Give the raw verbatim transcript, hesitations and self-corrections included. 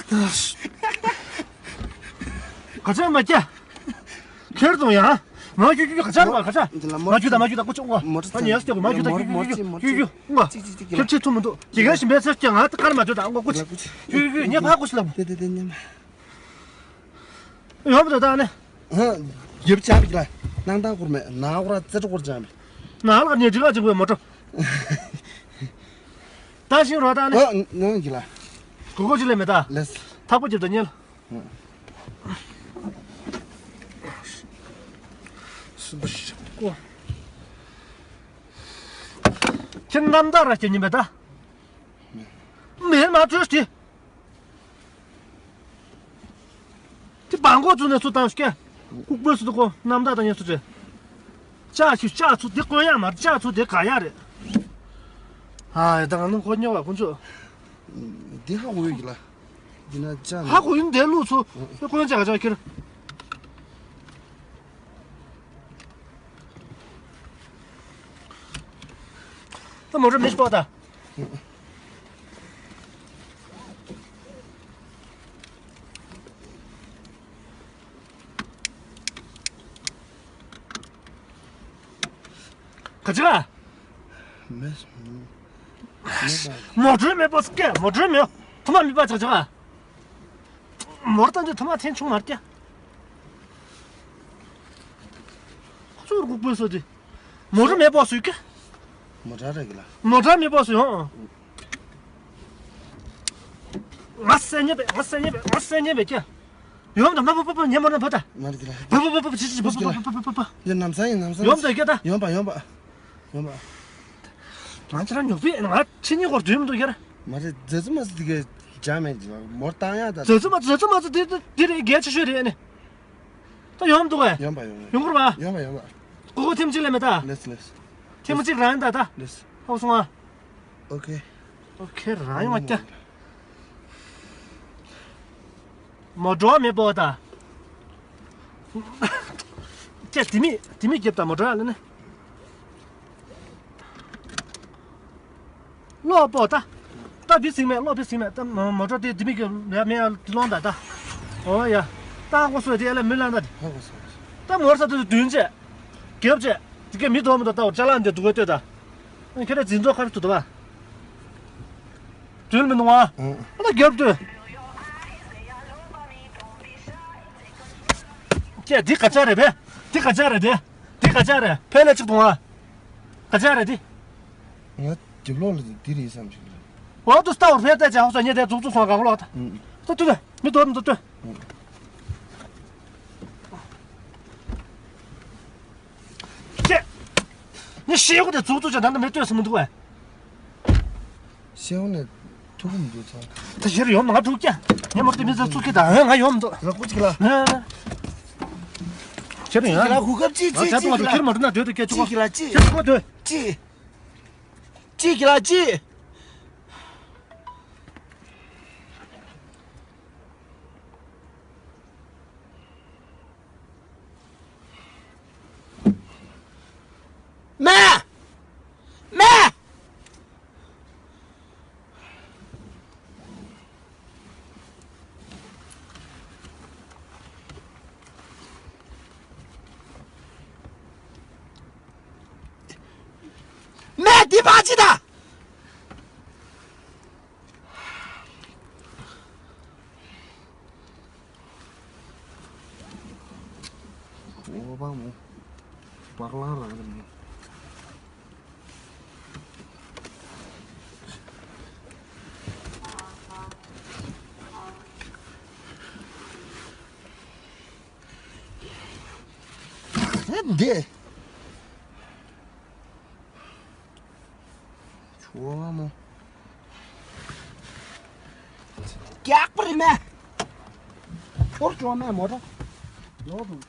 ག་ཚོད་མ་སྐྱེ། ཁྱེར་དང་ཡང་། མ་རྒྱུ་རྒྱུ་ག་ཚོད་མ་ག་ཚོད། འདི་ལ་མ་རྒྱུ་དང་མ་རྒྱུ་དང་ཀུ་ཅུང་བ། མ་རྒྱུ་དང་མ་རྒྱུ་དང་ཀུ་ཅུང་བ། རྒྱུ་རྒྱུ་ང་། ཅིག་ཅིག་ཅིག་ཁྱེར་ཆེ་ཐུབ་མི་འདུག་ཅི་ག་ཞིམ་པའི་ཚོད་ཀྱང་ང་ཀར་མ་རྒྱུ་དང་ཀུ་ཅུང་། རྒྱུ་རྒྱུ་ངས་ཕ་ཀུ་ཤི་ལབ། དེ་དེ་དེ་ཉན། ཡོང་མི་འདུག་ད་ནི། རྒྱབ་ཆ་མི་གི་ལ། སྣང་དང་སྐོར་མེད་ན་སྐོར་ར་རྩེ་སྐོར་ཅང་མེད། ན་ལ་ཉེ་འགྲིག་ག་ཅིག་བས་མོ་ཊ། ད་ཤིང་རོ་ད་ནི། ཨ་ནང་གི་ལ། གོ་གོ་ཅི་ལས་མེད་ད། ལེས། ཐག་པ་རྒྱབ་ད་ཉལ། སུ་འདི་ཤག་གོ། ཁྱེད་རྣམ་དག་ར་སྐྱེ་ཉིན་པས་ད། མེད་མ་བྲོས་ཏེ། དེ་བང་གོ་བཙུགས་ནས་སུ་བཏང་སྐྱེ། ལྐུགས་པོའི་སུ་དུ་ཁོ་རྣམ་དག་དང་ཉེ་སུ་བྲལ། ལྕགས་ཤིག་ལྕགས་ཚུ་དེ་བསྐོན་ཡག་མ་ལྕགས་ཚུ་དེ་ག་ཡག་རེད། ཨ་ཡ་ད་ང་ནི་ཁོ་སྨྱོ་བ་ཁོ་ཚོ། འདི་ཧ་འོས་ཀྱི་ལ། འདི་ན་ལྕགས་ཧ་གོ་ཡིན་དེ་ལུགས་ཚུ། དེ་བསྐོན་ལྕགས་ལྕགས་ཁྱེར། ད་མོ་ཊ་མི་སྤོ་ད། ག་ཅི་ག་མེ་མོ་ཊ་མེ་པོ་སྐད་མོ་ཊ་མེ་ཐུ་མ་མི་པ་ཅག་ཅག་མོ་ཊ་འདི་ཐུ་མ་ཐེན་ཆུང་མར་སྐྱ། ཁོ་ཚོར་གུག་པོས་སོ་དེ། མོ་ཊ་མེ་པོ་སུས་ཀྱ། མོ་ཊ་རེད་གི་ལ། མོ་ཊ་མེ་པོ་སུས་ཡོང་། ང་སེ་ཉེ་བེ་ང་སེ་ཉེ་བེ་ང་སེ་ཉེ་བེ་ཀྱ། ཡོང་དང་མ་པ་པ་པ་ཉེ་མོ་ན་བ་ད། མ་རེད་གི་ལ། པ་པ་པ་པ་ཅི་ཅི་པ་པ་པ་པ་པ། ཡ་ནམ་ས་ཡིན་ནམ་ས་ཡིན། ཡོང་དང་ཀྱ་ད། ཡོང་པ་ཡོང་པ། ཡོང་པ། ང་ཚོ་རང་ཉོག་པས་ང་ཕྱི་ཉིན་སྐོར་དུས་མི་འདུག་ཡར། མ་རེད་རྫ་ཙུ་མ་ཙུ་དེ་གས་འཇག་མེད་ཀྱི་མོར་བཏང་ཡག་ད། རྫ་ཙུ་མ་ཙུ་རྫ་ཙུ་མ་ཙུ་དེ་དེ་དེ་རེད་གལ་ཆེ་ཤོས་རེད་ཨ་ནི། ད་ཡོང་མི་འདུག་གས། ཡོང་པ་ཡོང་པ། ཡོང་གི་རེད་པ། ཡོང་པ་ཡོང་པ། ཀོ་ཀོ་ཐེམ་གཅིག་ལས་མེད་ད། ལེས་ལེས། ཐེམ་གཅིག་རང་ཡིན་ད་ད། ལེས། ཧོ་སོང་ཨ། ཨོ་ཁེ། ཨོ་ཁེ་རང་ཡོང་བ་ཀྱ། མོ་འགྲོ་མེད་པོ་ད། ཀྱ་དེ་མི་དེ་མི་རྒྱབ་ད་མོ་འགྲོ་ཡ་ལ་ནི། ལོག་པོ་ད། ད་བི་སིང་མེད་ལོག་བི་སིང་མེད་ད་མོ་མོ་ཊ་དེ་དེ་མི་གི་ཡ་མེད་ཡ་དེ་ལོང་ད་ད། ཨོ་ཡ། ད་ཧོ་སོ་དེ་ཡ་ལ་མི་ལང་ད་དེ། ཧོ་སོ། ད་མོ་ས་དེ་བདུན་བྱས། རྒྱབ་བྱས། དེ་ག་མི་དོ་མི་དོ་ད་འོ་ཅ་ལག་འདི་འདུག་ག་ལྟོས་ད། ཨ་ཁྱེད་ར་འཛིན་ཚོགས་ཁར་དུ་དོ་བ། དུལ་མི་འདུག་ཨ། ཨ་ད་རྒྱབ་དུ། ཀྱེ་འདི་ག་ཅག་རེད་པས། འདི་ག་ཅག་རེད་དེ། འདི་ག་ཅག་རེད་ཕལ་ལ་གཅིག་འདུག་ཨ། ག་ཅག་རེད་དེ། ང་རྒྱབ་ལོགས་ལ་འདི་རེད་བསམ་ཞིག་རེད། འོ་དུ་ལྟ་བར་ཕེབས་ཏེ་ཅག་ཧོ་ས་ཉེ་དེ་འཛུགས་འཛུགས་སོང་གང་ལོག་ད། ད་ཏུ་ཏུ་མི་དོ་མི་དོ་ཏུ། ཀྱེ། ངས་ཤེལ་སྒོ་དེ་འཛུགས་འཛུགས་ཅག་ད་ནི་མི་ལྟོས་སུ་མི་འདུག་བས། ཤེའུ་ནས་ཐུག་གི་མི་འདུག་ཚང་། ད་ཤེར་ཡོང་ང་ཐུག་ཀྱ། ངས་མོ་དེ་མི་ཚོ་ཚུགས་ཀྱི་ད་ང་ཡོང་མི་འདུག་ལ་ཀུ་ཅིག་ལ། ན་ན། ཤེར་ཡོང་ང་ལ་གོ་སྐབས་ཅིག་ང་ཅིག་ཅིག་ཅིག་ལ། ཁྱེར་མ་འདུག་ན་སྡོད་དུ་སྐད་ཆུ་ཅིག་ལ་ཅིག་ཤེར་ཁོ་སྡོད། ཅིག་ཅིག་ལ་ཅིག་མེ། མེ། མེ་འདི་ཕ་ཅི་ད། འོ་བ་མོ། བག་ལང་རང་རེད་མོ། འདི། ཆུ་བ་མོ། རྒྱག་པ་རེད་མེ། ཧོར་ཆུ་བ་མེ་མོ་ཊ། ལོག་འདུག